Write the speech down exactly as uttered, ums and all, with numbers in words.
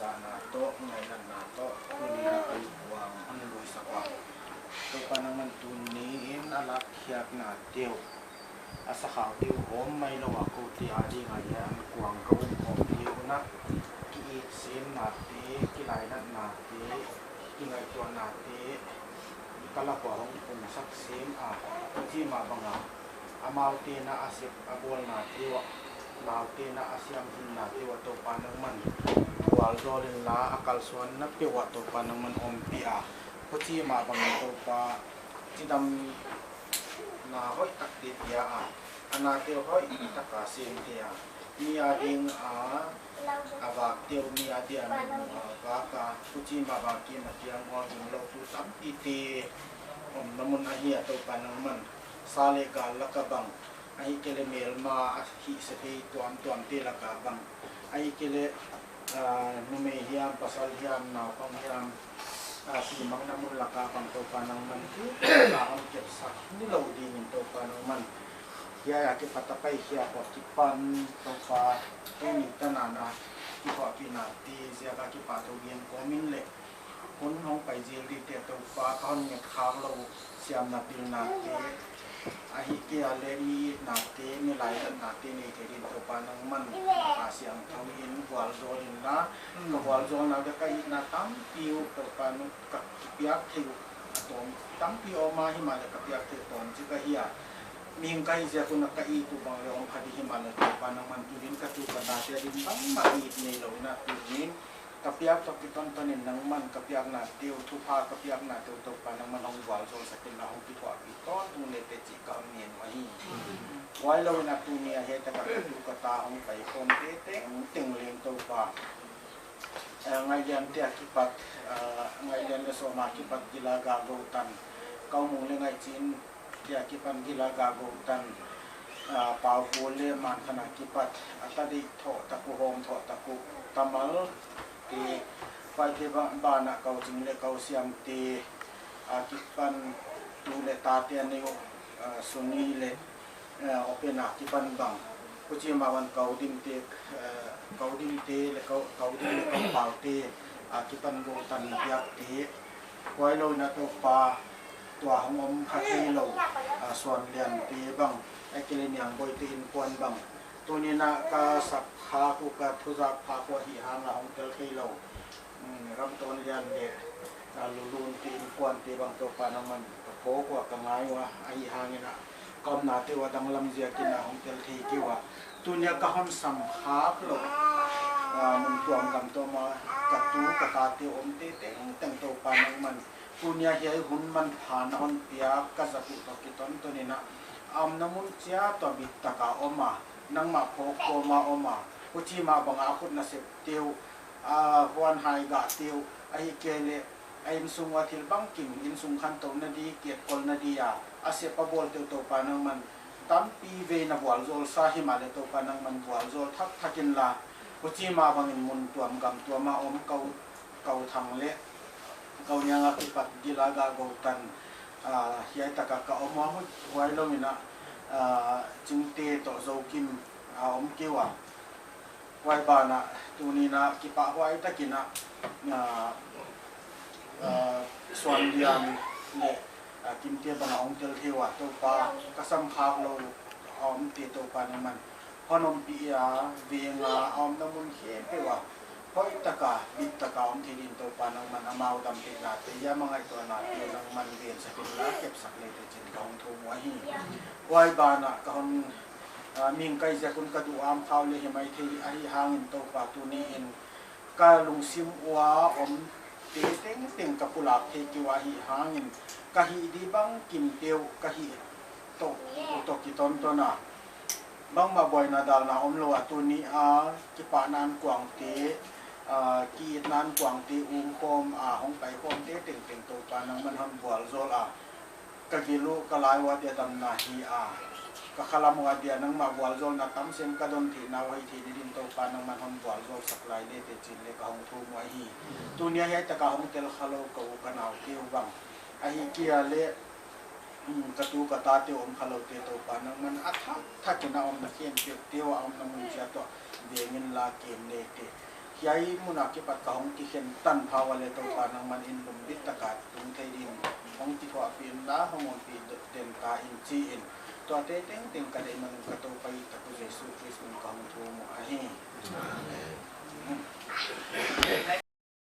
Dahna toh, ngaihna toh, tuni a kan puang hon luisak ua. Toupa nangman tuni in a lakkhiakna teuh, a sakhau teuh om mai lou a, koute a ding a hiai ankuang ka um khawm teuh na, ki-it semna te, kilainatna te, kingaihtuahna te, ka lak ua hong pungsak sem a, huchi mah bang a, amaute na a sep a bawlna teuh a, naute na a siam hinna teuh a Toupa nangman vualzawl inla, a kalsuanna peuh ah Toupa nangman ompih a, huchi mah bang in Toupa chidamna hoih takte pia a, a nate hoih taka sem thei a, mi a ding a a vak teuh, mi a ding a vak a, huchi mah bang kim a tiang ua gingloutu tampite omna mun ahi a Toupa nangman, sa leh gal lak a bang, ahihkeileh melma a hihse thei tuamtuamte lak a bang, ahihkeileh, ah, numei hiam, pasal hiam, naupang hiam, ah, simangna mun lak a bang Toupa nangman, tu la hon kepsak nilouh ding in Toupa nangman, hiai a kipat a paikhia ua kipan Toupa, tuni tan a na kithuahpihna te ziak a kipahthu gen kawm in leh, hun hong pai zel dingte Toupa ka hon nget khak lou siamna pilna te, ahihkeileh mi itna te, mi lainatna te nei thei ding Toupa nangman, a siangthou in vualzawl inla, ka vualzawlna uh ka itna tampi uh Toupa nang ka kipiak theih uh a tawm tampi om a, himahleh ka piak theih uh tawmchik ahi a, mihing ka hih ziak un a ka it uh bang leh om kha di, himahleh Toupa nangman tuni in ka tu ka tate a ding bangmah it neilou in a tuni in ka piak toh kitonton in nangman ka piakna teuh, thupha ka piakna teuh Toupa nangman hon vualzawl sak inla, hon kithuahpih tawntung le teh chih ka hon ngen uh ahi. Huailou in a tuni a hiai tak a ka tu ka ta hong pai khawmte tengteng leng Toupa, eh, Ngaihlian te a kipat, eh, Ngaihlian leh Sawm a kipat Gil a Gah Gou Tan, Kaumung leh Ngaihchin te a kipan Gil a Gah Gou Tan, ah, Paupu leh Mankhan a kipat, a ta deih thoh tak uh, hawm thoh tak uh, Tamal te, huaite ba-, ban ah Kouching leh Kousiam te a kipan tu leh tate a nei uh, ah, Suni leh, ah, Open a kipan bang, huchi mah bang Koudim te, ah, Koudim te leh Kou-, Koudim leh Koupau te a kipan Gou Tan piak te, huailou in a Toupa tua hong om kha theilou, ah, Suanlian te bang, ahihkeileh Niangboi te innkuan bang, tuni in a ka sap khak uh, ka thuzak khak uh ahih hang a hong tel theilou, mm, Ramtonlian leh, ah, Lulun te innkuan te bang Toupa nangman ka phawk ua ka ngai ua, ahih hang in a ka omna teuh a danglam ziak in a hong tel thei kei ua, tuni a ka hon sam khak lou, ah, mun tuam gam tuam a ka tu ka tate omte tengteng Toupa nangman, tuni a hiai hun manpha na hon piak ka zat uh toh kitonton in a, a omna mun chiat ah bit tak a om a, nangmah phawk kawm a om a, huchi mah bang a a khut nasep teuh, a huan hai gah teuh, ahihkeileh a innsung ua thil bangkim, innsung khantouhna di, ki-etkholhna di a a sep a bawl teuh Toupa nangman tampi vei na vualzawl sa, himahleh Toupa nangman vualzawl thakthak inla, huchi mah bang in mun tuam gam tuam a om Kou-, Kouthang leh Kouniang a kipat Gil a Gah Gou Tan, ah, hiai tak a ka om ua, huailou in a, ah, Chingte toh Zokim a om kei ua, huai ban ah tuni in a kipahhuai tak in a, ah, ah, Suanlian leh, ah, Kimte bang a hong tel thei ua, Toupa ka sam khak lou a omte Toupa nangman hon ompih a, veng a, a omna mun khempeuh ah hoih tak a, bit tak a om thei ding Toupa nangman amau damtheihna te, hiam a ngaihtuahna te nangman vensak inla, kepsak le teh chi'n ka hon thum uh ahi. Huai ban ah ka hon, ah, mihing ka hih ziak un ka duham khak uh leh hi maithei, ahih hang in Toupa tuni in ka lungsim ua omte tengteng ka pulak thei kei ua, ahih hang in ka hih di bangkimte uh ka hih toh, toh kitonton a, bangmah buaina dalna omlou a tuni a kipahna ankuangte, ah, ki-itna ankuangte umkhawm a hong paikhawmte tengteng Toupa nangman hon vualzawl a, ka gil uh ka lai ua dia damna hi a, ka khalam ua dia nangmah vualzawlna tamsem ka don theihna uh ahih theih ding in Toupa nangman hon vualzawl sak lai le teh chi'n le ka hon thum uh ahi. Tuni a hiai tak a hong tel khalou ka u ka naute uh bang, ahihkeileh, um, ka tu ka tate uh om khaloute Toupa nangman a thakthak in a omna khempeuhte uh a omna mun chiat ah veng inla kem le teh. Hiai mun a kipat ka hong kikhen tan pha ua leh Toupa nangman in lunglut taka tung thei dingin hong kithuahpih inla, hong ompih den ta in chi in. Tuate tengteng ka deih man in ka Toupa i tak uh Jesu Khrist min in ka hong thum uh ahi.